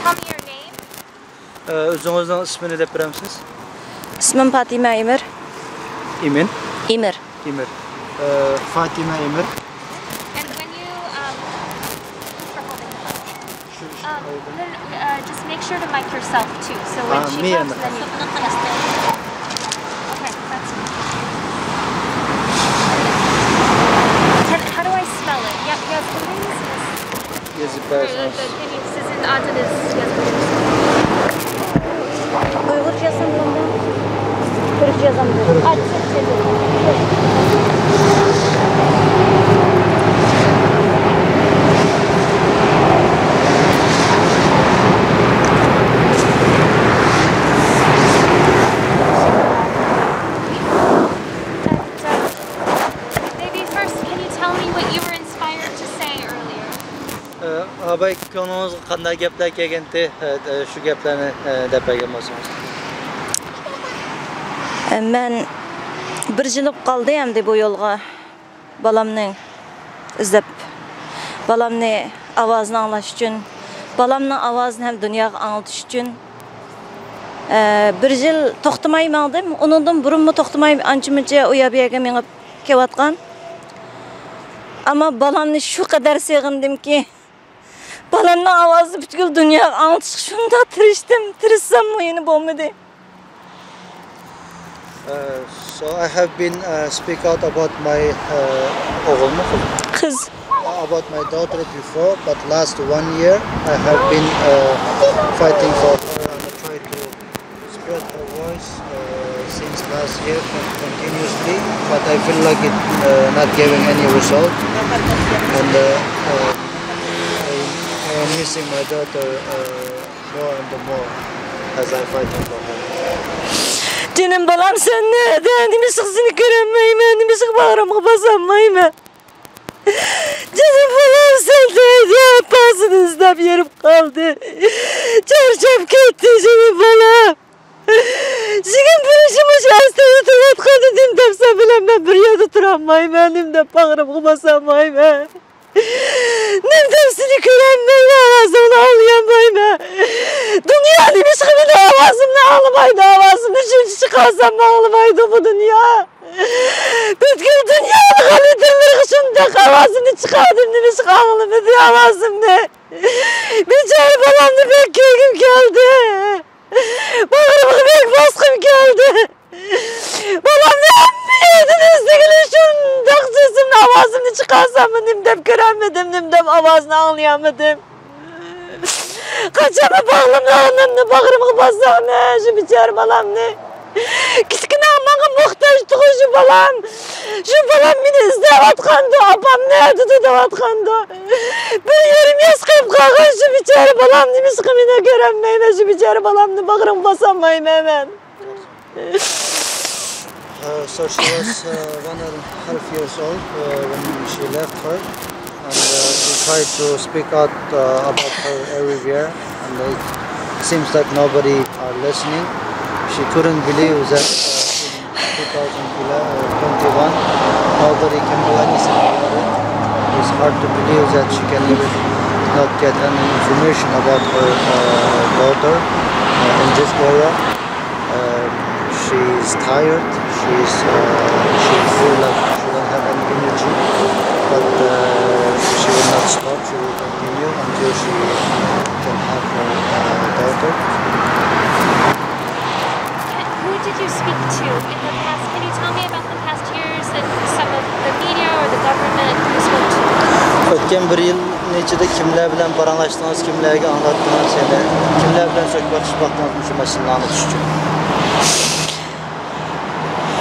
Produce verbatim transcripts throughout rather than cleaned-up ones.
Tell me your name. ئۆزىڭىزنىڭ ئىسمىنى دەپ بېرەمسىز؟ ئىسمىم پاتىمە ئىمىر. ئىمىن؟ ئىمىر. ئىمىر. ئە، فاتىمە ئىمىر. And when you, um, thanks for holding the phone. Sure, sure. Um, no, no, uh, just make sure to mic yourself too. So when she talks, then you. Okay, that's. Can, how do I spell it? Yep, yes, please. Yes. Yazıp verseniz. Sizin adınız yazabilir misiniz? Uygurca yazsam mı? Türkçe yazamıyorum. Türkçe. Aa, Türkçe. Maybe first, can you tell me what you were inspired to say earlier? ئاباي، كۆڭلىڭىزگە قانداق گەپلەر كەلگەنتى، شۇ گەپلەرنى دەپ بەرگەن بولسىڭىز. مەن بىر يىل بولۇپ قالدى ئەمدى بۇ يولغا بالامنى ئىزدەپ، بالامنى ئاۋازىنى ئاڭلاش ئۈچۈن، بالامنىڭ ئاۋازىنى ھەم دۇنياغا ئاڭلىتىش ئۈچۈن، بىر يىل توختىماي ماڭدىم. ئۇنىڭدىن بۇرۇنمۇ توختىماي ئانچە-مۇنچە ئۇ يەر-بۇ يەرگە مېڭىپ كېلىۋاتقان. ئەمما بالامنى شۇ قەدەر سېغىندىمكى، بالامنىڭ ئاۋازىنى پۈتكۈل دۇنياغا ئاڭلىتىشقا شۇنداق تىرىشتىم، تىرىشساممۇ يەنە بولمىدى. Uh, so I have been uh, speak out about my uh, ئوغۇلمۇ قىز؟ قىز. About my daughter before, but last one year I have been uh, fighting for her and try to spread her voice uh, since last year con- continuously, but I feel like it uh, not giving any result, and uh, uh, I, I am missing my daughter uh, more and more as I fighting for her. جېنىم بالام، سەن نەدە؟ نېمىشقا سېنى كۆرەلمەيمەن؟ نېمىشقا باغرىمغا باسالمايمەن؟ جېنىم بالام، سەن نەدە؟ ئاپاسىنى ئىزدەپ يۈرۈپ قالدى. چارچاپ كەتتى جېنىم بالام. جېنىم، بىر مۇشۇ ئەستە ئۆتۈۋاتقاندا نېمە دەپ سەن بىلەن مەن بىر يەردە تۇرالمايمەن، نېمە دەپ باغرىمغا باسالمايمەن. نېمە دەپ سېنى كۆرەلمەيمەن، ئاۋازىڭنى ئاڭلىيالمايمەن. دۇنيا نېمىشقا مېنىڭ ئاۋازىمنى ئاڭلىمايدۇ، ئاۋازىمنى شۇنچە چىقارساممۇ ئاڭلىمايدۇ بۇ دۇنيا. پۈتكۈل دۇنيانىڭ غەلىتىلىرىغا شۇنداق ئاۋازىمنى چىقاردىم، نېمىشقا ئاڭلىمىدى ئاۋازىمنى؟ بىچارە بالامنى بەك كۆرگۈم كەلدى. باغرىمغا بەك باسقۇم كەلدى. بالامنى ھەممە يەردىن ئىزدىگىلى شۇنداق جىسىمنى، ئاۋازىمنى چىقارساممۇ نېمە دەپ كۆرەلمىدىم، نېمە دەپ ئاۋازىنى ئاڭلىيالمىدىم. قاچانمۇ باغرىمنى، ئانامنى باغرىمغا باسامەن شۇ بىچارە بالامنى. كىچىككىنە ماڭا موھتاجتىغۇ شۇ بالام. شۇ بالام مېنى ئىزدەۋاتقاندۇ، ئاپام نەدىدۇ دەۋاتقاندۇ. بىر يېرىم ياش قېلىپ قالغان شۇ بىچارە بالام، نېمىشقا مېنى كۆرەلمەيمەن، شۇ بىچارە بالامنى باغرىمغا باسالمايمەن مەن. Uh, so she was uh, one and a half years old uh, when she left her, and uh, she tried to speak out uh, about her everywhere, and it seems that nobody are listening. She couldn't believe that uh, in two thousand twenty-one, nobody can do anything about it. It's hard to believe that she can even not get any information about her uh, daughter uh, in this era. Um, she's tired. She's uh, she feel like she don't have any energy, but uh, she will not stop. She will continue until she can have her uh, daughter. Can, who did you speak to in the past? Can you tell me about the past years and some of the media or the government you spoke to? ئۆتكەن بىر يىلنىڭ ئىچىدە كىملەر بىلەن پاراڭلاشتىڭىز، كىملەرگە ئاڭلاتتىڭىز، يەنە كىملەر بىلەن سۆھبەتلىشىپ باقتىڭىز مۇشۇ مەسىلىنى ئاڭلىتىش ئۈچۈن؟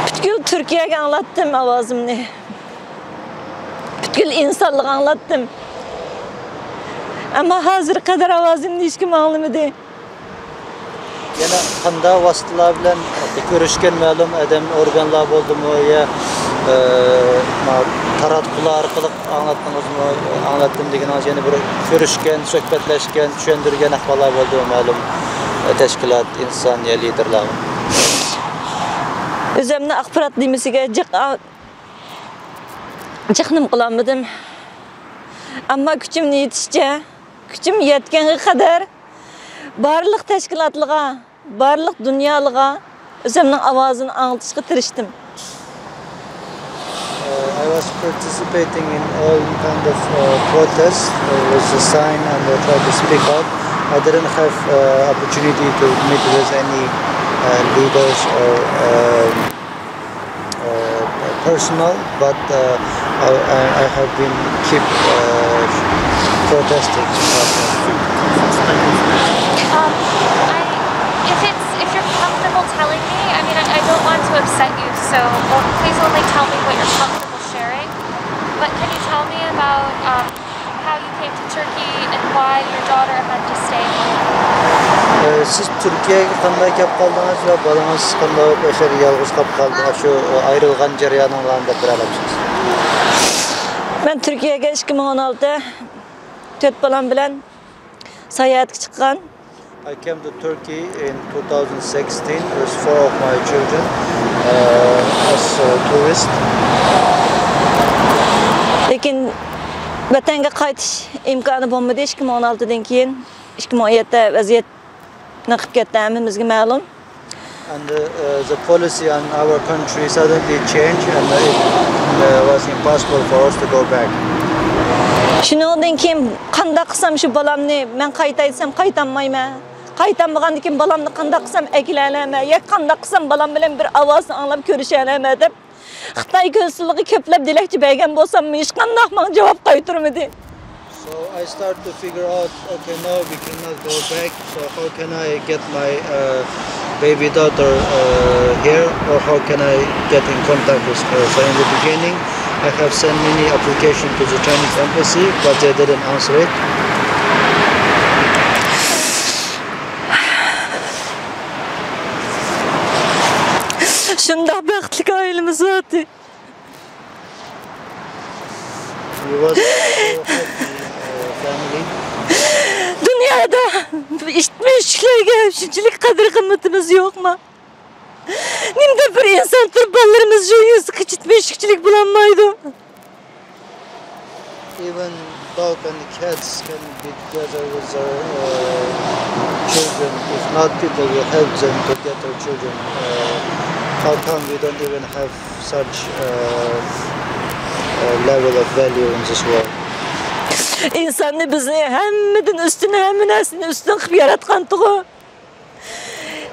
پۈتكۈل تۈركىيەگە ئاڭلاتتىم ئاۋازىمنى. پۈتكۈل ئىنسانلىققا ئاڭلاتتىم. ئەمما ھازىرغا قەدەر ئاۋازىمنى ھېچكىم ئاڭلىمىدى. يەنە قانداق ۋاسىتىلەر بىلەن كۆرۈشكەن مەلۇم ئادەم، ئورگانلار بولدىمۇ يا، ئە، ما-، تاراتقۇلار ئارقىلىق ئاڭلاتتىڭىزمۇ؟ ئاڭلاتتىم دېگىنىڭىز يەنە بىر كۆرۈشكەن، سۆھبەتلەشكەن، چۈشەندۈرگەن ئەھۋاللار بولدىمۇ مەلۇم، ئە، تەشكىلات، ئىنسان يا لىدېرلارغا؟ ئۆزۈمنى ئاخبارات نېمىسىگە جىق، جىق نېمە قىلالمىدىم. ئەمما كۈچۈمنىڭ يېتىشىچە، كۈچۈم يەتكەنگە قەدەر بارلىق تەشكىلاتلىرىغا، بارلىق دۇنيالىغا ئۆزۈمنىڭ ئاۋازىنى ئاڭلىتىشقا تىرىشتىم. Uh, I was participating in all kind of uh, protests uh, with a sign and I tried to speak out. I didn't have uh, opportunity to meet with any uh, leaders or um, uh, personal, but uh, I, I I have been keep uh, protesting. Um, I, if it's if you're comfortable telling me, I mean, I, I don't want to upset you, so o- please only tell me what you're comfortable sharing. But can you tell me about um, how you came to Turkey and why your daughter had to stay home? ئە، سىز تۈركىيەگە قانداق كەپ قالدىڭىز ۋە بالىڭىز قانداق بولۇپ ئاشۇ يەردە يالغۇز قاپ قالدى؟ شۇ ئايرىلغان جەريانىڭلارنى دەپ بېرەلەمسىز؟ مەن تۈركىيەگە ئىككى مىڭ ئون ئالتە تۆت بالام بىلەن ساياھەتكە چىققان. I came to Turkey in two thousand sixteen with four of my children uh, as a tourist. لېكىن ۋەتەنگە قايتىش ئىمكانى بولمىدى ئىككى مىڭ ئون ئالتىدىن كېيىن. ئىككى مىڭ ئون يەتتە ۋەزىيەت نېقىپ كەتتى، ھەممىمىزگە مەلۇم. And uh, uh, the policy on our country suddenly changed and uh, it uh, was impossible for us to go back. شۇنىڭدىن كېيىن قانداق قىلسام شۇ بالامنى، مەن قايتاي دېسەم قايتالمايمەن. قايتالمىغاندىن كېيىن بالامنى قانداق قىلسام ئەكېلەلەيمەن ياكى قانداق قىلسام بالام بىلەن بىر ئاۋازنى ئاڭلاپ كۆرۈشەلەيمەن دەپ خىتاي كونسۇللۇقىغا كۆپلەپ دېلەكچە بەرگەن بولساممۇ، ھېچقانداق ماڭا جاۋاب قايتۇرمىدى. So I start to figure out, okay, no, we cannot go back. So how can I get my uh, baby daughter uh, here, or how can I get in contact with her? So in the beginning, I have sent many applications to the Chinese embassy, but they didn't answer it. شۇنداق بەختلىك ئائىلىمىز بار ئىدى. He was so happy uh, family. دۇنيادا ئىت مۈشۈكلەرگە شۇنچىلىك قەدىر قىممىتىمىز يوقما؟ نېمىدە بىر ئىنسان تۇرۇپ بالىلىرىمىز شۇ يۈزلۈك ئىت مۈشۈكچىلىك بولالمايدۇ؟ Even dog and cats can be together with their uh, children. If not, people will help them to get their children. Uh, how come we don't even have such uh, uh, level of value in this world? ئىنساننى بىزنى ھەممىدىن ئۈستۈن، ھەممە نەرسىدىن ئۈستۈن قىلىپ ياراتقانتىغۇ.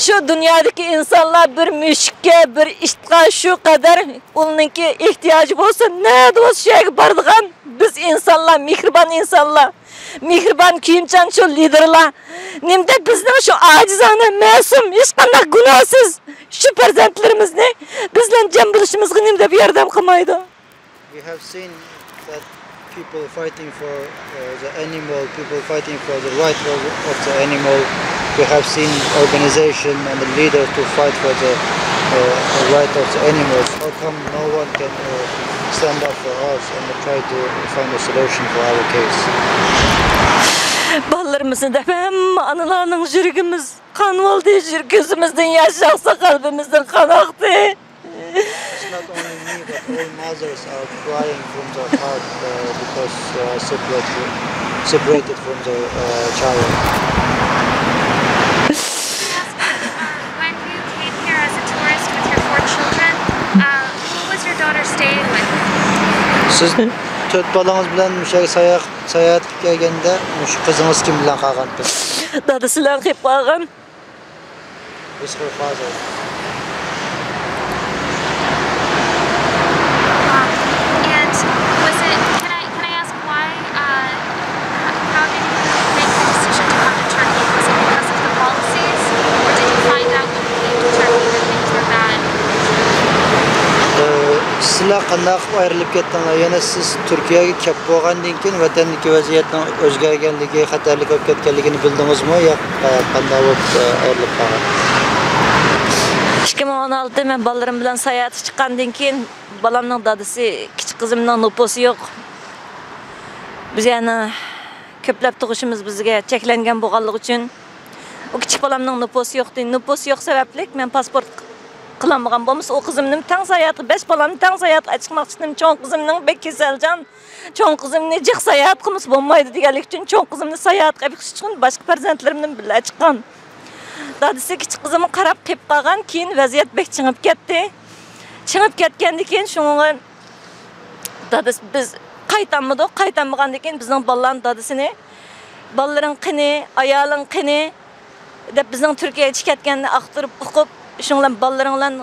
شۇ دۇنيادىكى ئىنسانلار بىر مۈشۈككە، بىر ئىتقا شۇ قەدەر ئۇنىڭكى ئېھتىياجى بولسا، نەدە بولسا شۇ يەرگە بارىدىغان بىز ئىنسانلار، مېھرىبان ئىنسانلار، مېھرىبان كۆيۈمچان شۇ لىدېرلار. نېمىدەپ بىزنىڭ شۇ ئاجىزانە، مەسۇم، ھېچقانداق گۇناھسىز شۇ پەرزەنتلىرىمىزنى بىز بىلەن جەم بولۇشىمىزغا نېمىدەپ ياردەم قىلمايدۇ؟ We have seen that people fighting for uh, the animal, people fighting for the right of, of the animal. We have seen organization and the leaders to fight for the uh, right of the animals. How come no one can uh, stand up for us and try to find a solution for our case? بالىلىرىمىزنى دەپ ھەممە ئانىلارنىڭ يۈرىكىمىز قان بولدى، كۆزىمىزدىن ياش ئاقسا قەلبىمىزدىن قان ئاقتى. It's not only me, but all mothers are crying from their heart uh, because they are separate, separated from their uh, child. When you came here as a tourist with your four children, uh, who was your daughter staying with? سىز تۆت بالىڭىز بىلەن مۇشۇ يەرگە ساياھ- ساياھەتكە كەلگەندە مۇشۇ قىزىڭىز كىم بىلەن قالغانتى؟ دادىسى بىلەن قېلىپ قالغان. With her father. Um, and was it? Can I can I ask why? Uh, h- how did you make the decision to come to Turkey? Was it because of the policies, or did you find out when you came to Turkey that things were bad? ئە، سىلەر قانداق قىلىپ ئايرىلىپ كەتتىڭلار؟ يەنە سىز تۈركىيەگە كەپ بولغاندىن كېيىن ۋەتەندىكى ۋەزىيەتنىڭ ئۆزگەرگەنلىكى، خەتەرلىك بولۇپ كەتكەنلىكىنى بىلدىڭىزمۇ يا قانداق بولۇپ ئايرىلىپ قالغان؟ ئىككى مىڭ ئون ئالتە مەن بالىلىرىم بىلەن ساياھەتكە چىققاندىن كېيىن بالامنىڭ دادىسى، كىچىك قىزىمنىڭ نوپۇسى يوق. بىز يەنە كۆپلەپ تۇغۇشىمىز بىزگە چەكلەنگەن بولغانلىقى ئۈچۈن ئۇ كىچىك بالامنىڭ نوپۇسى يوق. نوپۇسى يوق سەۋەبلىك مەن پاسپورت قىلالمىغان. بولمىسا ئۇ قىزىمنى تەڭ ساياھەتكە، بەش بالامنى تەڭ ساياھەتكە ئەچىقماقچى ئىدىم. چوڭ قىزىمنىڭ بەك كېسەلچان. چوڭ قىزىمنى جىق ساياھەت قىلمىسا بولمايدۇ دېگەنلىكى ئۈچۈن، چوڭ قىزىمنى ساياھەتكە ئەپ چىققىنى باشقا پەرزەنتلىرىم بىلەن بىللە چىققان. دادىسى كىچىك قىزىمغا قاراپ قېلىپ قالغان، كېيىن ۋەزىيەت بەك چىڭىپ كەتتى. چىڭىپ كەتكەندىن كېيىن شۇنىڭغا دادىسى، بىز قايتالمىدۇق، قايتالمىغاندىن كېيىن بىزنىڭ بالىلارنىڭ دادىسىنى، بالىلىرىڭ قېنى، ئايالىڭ قېنى؟ دەپ بىزنىڭ تۈركىيەگە چىقىپ كەتكەننى ئاختۇرۇپ ئۇقۇپ، شۇنىڭ بىلەن بالىلىرىڭ بىلەن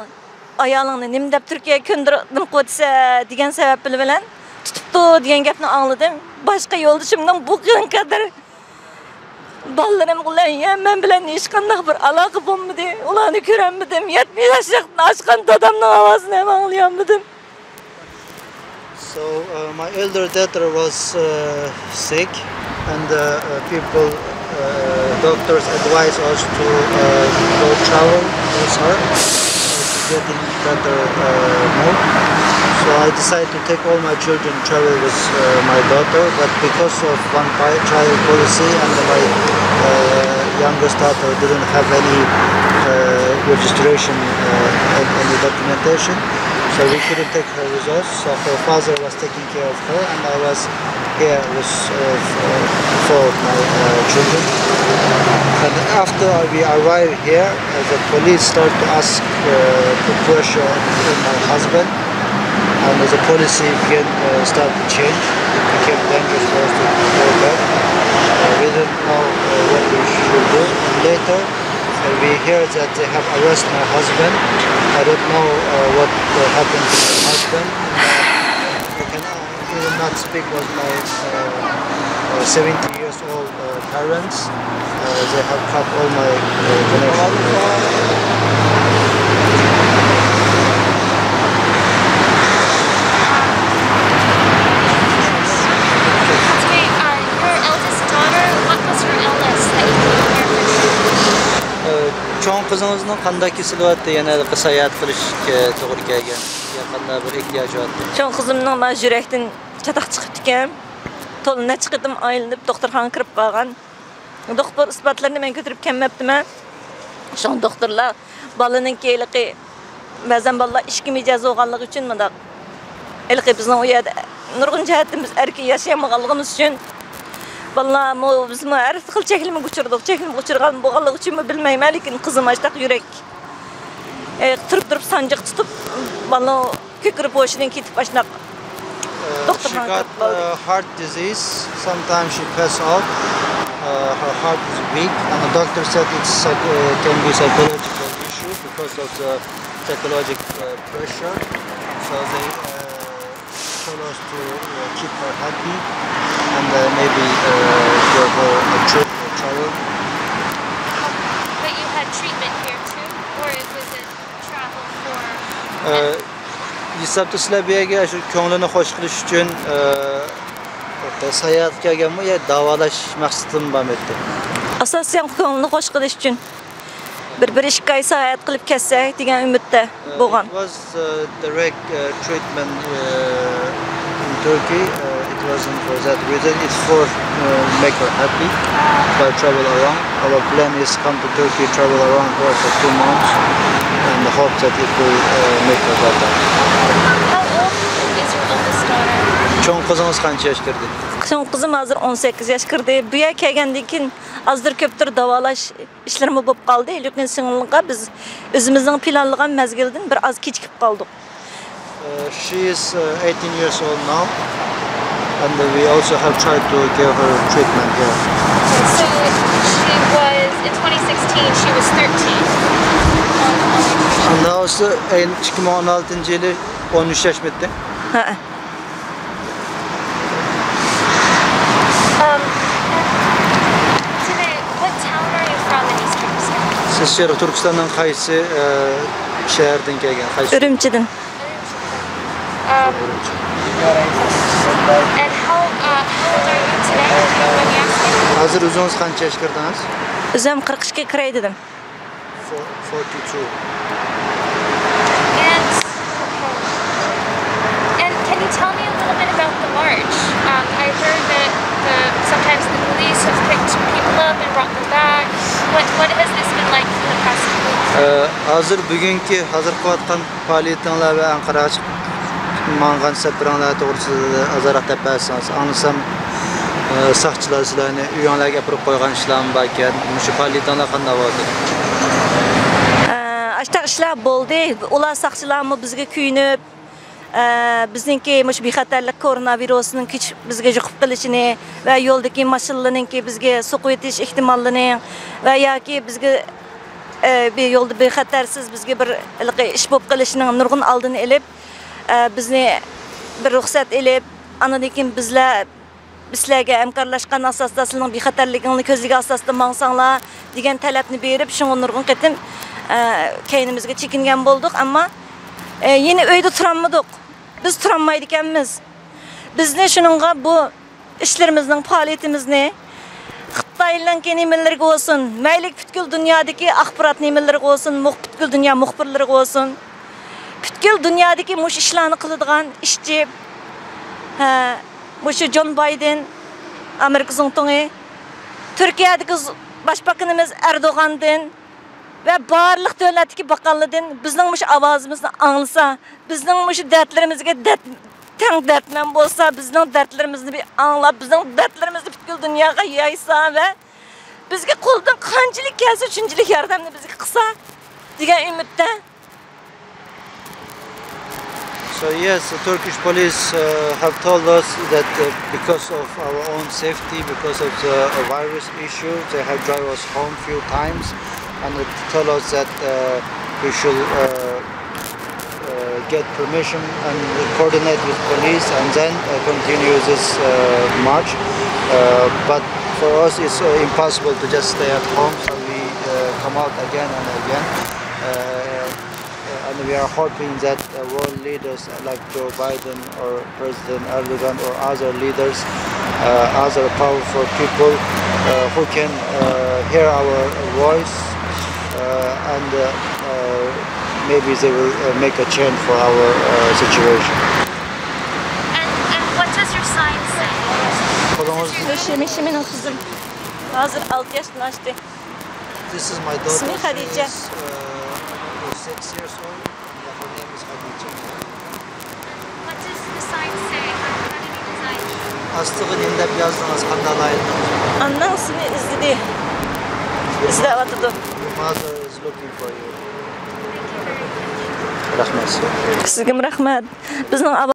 ئايالىڭنى نېمە دەپ تۈركىيەگە كۆندۈرۈپ قويىسەن دېگەن سەۋەب بىلەن تۇتۇپتۇ دېگەن گەپنى ئاڭلىدىم. باشقا يولدىشىمنىڭ بۇ قەدەر بالىلىرىم بىلەن يا مەن بىلەن ھېچقانداق بىر ئالاقە بولمىدى. ئۇلارنى كۆرەلمىدىم. يەتمىش ياشلىقتىن ئاشقان دادامنىڭ ئاۋازىنى ھەم ئاڭلىيالمىدىم. So, uh, my elder daughter was, uh, sick, and, uh, uh, people, uh, doctors advised us to, uh, go travel with her, uh, to get in better, uh, mood. So I decided to take all my children travel with, uh, my daughter, but because of one pi-, child policy and my, uh, youngest daughter didn't have any, uh, registration, uh, and any documentation, so we couldn't take her with us. So her father was taking care of her, and I was here with, uh, f-, uh, four of my, uh, children. And after we arrived here, uh, the police started to ask, uh, to pressure on my husband, and the policy began, uh, start to change. It became dangerous for us to go back. Uh, we didn't know, uh, what we should do. Later, uh, we hear that they have arrested my husband. I don't know, uh, what, uh, happened to my husband. And, uh, I can, uh, even not speak with my, uh, uh, seventy years old, uh, parents. Uh, they have cut all my, uh, connection. Wait, uh, your eldest daughter, what was her illness that you came here for treatment? ئە، چوڭ قىزىڭىزنىڭ قانداق كېسىلى بارتتى؟ يەنە ھېلىقى ساياھەت قىلىشقا توغرا كەلگەن. يا قانداق بىر ئېھتىياجى بارتتى؟ چوڭ قىزىمنىڭ مانا يۈرەكتىن چاتاق چىقىپتىكەن. تولا نەچچە قېتىم ئايلىنىپ دوختۇرخانىغا كىرىپ قالغان. دوختۇر ئىسپاتلىرىنى مەن كۆتۈرۈپ كەلمەپتىمەن. شۇڭا دوختۇرلار بالىنىڭكى ھېلىقى بەزەن بالىلار ئىچكى مىجەز بولغانلىقى ئۈچۈن مۇنداق. ھېلىقى بىزنىڭ ئۇ يەردە نۇرغۇن جەھەتتىن بىز ئەركىن ياشىيالمىغانلىقىمىز ئۈچۈن بالىلارمۇ، بىزمۇ ھەر خىل چەكلىمىگە ئۇچرىدۇق. چەكلىمىگە ئۇچرىغان بولغانلىقى ئۈچۈنمۇ بىلمەيمەن، لېكىن قىزىم ئاشتاق يۈرەك، ئە، تۇرۇپ-تۇرۇپ سانجىق تۇتۇپ، بالىنىڭ كۆكرە بوشىدىن كېتىپ ئاشۇنداق دوختۇرخانىغا كىرىپ قالدى. Uh, she got, uh, heart disease. Sometimes she pass out. Uh, her heart is weak, and the doctor said it's psych-, uh, can be psychological issue because of the psychological, uh, pressure. So they, uh, told us to, uh, keep her happy and, uh, maybe, uh, give her a trip or travel. But you had treatment here too, or it was a travel for? ئە، ھېسابتا سىلەر بۇ يەرگە شۇ كۆڭلىنى خوش قىلىش ئۈچۈن، ئە، ساياھەتكە كەلگەنمۇ يا داۋالاش مەقسىتىمۇ بارمىدى؟ ئاساسەن كۆڭلىنى خوش قىلىش ئۈچۈن. بىر، بىر ئىككى ئاي ساياھەت قىلىپ كەتسەك دېگەن ئۈمىدتە بولغان. It was, uh, direct, uh, treatment, uh, in Turkey. Uh, it wasn't for that reason. It's for, uh, make her happy by travel around. Our plan is come to Turkey, travel around here for two months, and hope that it will, uh, make her better. How old is your oldest daughter? چوڭ قىزىڭىز قانچە ياشقا كىردى؟ چوڭ قىزىم ھازىر ئون سەككىز ياشقا كىردى. بۇ يەرگە كەلگەندىن كېيىن ئازدۇر كۆپتۇر داۋالاش ئىشلىرىمۇ بولۇپ قالدى. لېكىن سىڭلىمغا بىز ئۆزىمىزنىڭ پىلانلىغان مەزگىلدىن بىر ئاز كېچىكىپ قالدۇق. Uh, she is, uh, eighteen years old now, and we also have tried to give her treatment here. So she was, in twenty sixteen, she was thirteen. ئاندىن ئالدى ئىككى مىڭ ئون ئالتىنچى يىلى ئون ئۈچ ياشمىتى؟ ھەئە. Um, today, what town are you from in East Turkestan? سىز شەرقىي تۈركىستاننىڭ قايسى، ئە، شەھەردىن كەلگەن؟ قايسى؟ ئۈرۈمچىدىن. Um, and how, uh, how old are you today, if you don't mind me asking? ھازىر ئۆزىڭىز قانچە ياشقا كىردىڭىز؟ ئۆزۈم قىرىق ئىككىگە كىرەي دېدىم. Four-, forty-two. And, okay. And can you tell me a little bit about the march? Um, I heard that the, sometimes the police have picked people up and brought them back. What, what has this been like for the past week? ئە، ھازىر بۈگۈنكى، ھازىر قىلىۋاتقان پائالىيىتىڭلار ۋە ئەنقەرەگە چىقىپ ماڭغان سەپىرىڭلار توغرىسىدا ئازراق دەپ بەرسىڭىز. ئاڭلىسام، ئە، ساقچىلار سىلەرنى ئۆيۈڭلارغا ئەپىرىپ قويغان ئىشلارمۇ باركەن. مۇشۇ پائالىيىتىڭلار قانداق بولدى؟ ئە، ئاشتاق ئىشلار بولدى. ئۇلار ساقچىلارمۇ بىزگە كۆيۈنۈپ، ئە، بىزنىڭكى مۇشۇ بىخەتەرلىك كورونا ۋىرۇسىنىڭ كېچىپ بىزگە يۇقۇپ قېلىشىنى ۋە يولدىكى ماشىنىلارنىڭكى بىزگە سوقۇۋېتىش ئېھتىماللىرىنى ۋە ياكى بىزگە، ئە، بىر يولدا بىخەتەرسىز بىزگە بىر ھېلىقى ئىش بولۇپ قېلىشىنىڭ نۇرغۇن ئالدىنى ئېلىپ، ئە، بىزنى بىر رۇخسەت ئېلىپ، ئاندىن كېيىن بىزلەر، بىز سىلەرگە ھەمكارلاشقان ئاساستا سىلەرنىڭ بىخەتەرلىكىڭلارنى كۆزلىگەن ئاساستا ماڭساڭلار دېگەن تەلەپنى بېرىپ، شۇڭا نۇرغۇن قېتىم، ئە، كەينىمىزگە چېكىنگەن بولدۇق، ئەمما، ئە، يەنە ئۆيدە تۇرالمىدۇق. بىز تۇرالمايدىكەنمىز. بىزنى شۇنىڭغا بۇ ئىشلىرىمىزنىڭ، پائالىيىتىمىزنى خىتاينىڭكى نېمىلىرىگە بولسۇن، مەيلى پۈتكۈل دۇنيادىكى ئاخبارات نېمىلىرىگە بولسۇن، مۇخ-، پۈتكۈل دۇنيا مۇخبىرلىرىغا بولسۇن، پۈتكۈل دۇنيادىكى مۇشۇ ئىشلارنى قىلىدىغان ئىشچى، ھە، مۇشۇ جون بايدېن، ئامېرىكا زۇڭتۇڭى، تۈركىيەدىكى ز-، باشباقىنىمىز ئەردوغاندىن ۋە بارلىق دۆلەتتىكى باققانلىرىدىن بىزنىڭ مۇشۇ ئاۋازىمىزنى ئاڭلىسا، بىزنىڭ مۇشۇ دەردلىرىمىزگە دەرد، تەڭ دەردمەن بولسا، بىزنىڭ دەردلىرىمىزنى بىر ئاڭلاپ، بىزنىڭ دەردلىرىمىزنى پۈتكۈل دۇنياغا يايسا ۋە بىزگە قولىدىن قانچىلىك كەلسە شۇنچىلىك ياردەمنى بىزگە قىلسا دېگەن ئۈمىدتە. So yes, the Turkish police, uh, have told us that, uh, because of our own safety, because of the, uh, virus issue, they have drive us home few times and, uh, tell us that, uh, we should, uh, uh, get permission and coordinate with police and then, uh, continue this, uh, march. Uh, but for us, it's, uh, impossible to just stay at home, so we, uh, come out again and again. Uh, and we are hoping that, uh, world leaders like Joe Biden or President Erdogan or other leaders, uh, other powerful people, uh, who can, uh, hear our voice, uh, and, uh, uh, maybe they will, uh, make a change for our, uh, situation. And, and what does your sign say? قولىڭىز. مۇشۇ، مۇشۇ مېنىڭ قىزىم. ھازىر ئالتە ياشتىن ئاشتى. This is my daughter. ئىسمى خەدىچە. She is, uh, six years old. Her name is Khadija. What does the sign say? How, how did you design it? ئاستىغا نېمە دەپ يازدىڭىز؟ قانداق لايىھە؟ ئانىنىڭ ئىسمىنى ئىزدىدى. ئىزدەۋاتىدۇ. Your mother is looking for you. Thank you very much. رەھمەت. سىزگىمۇ رەھمەت. بىزنىڭ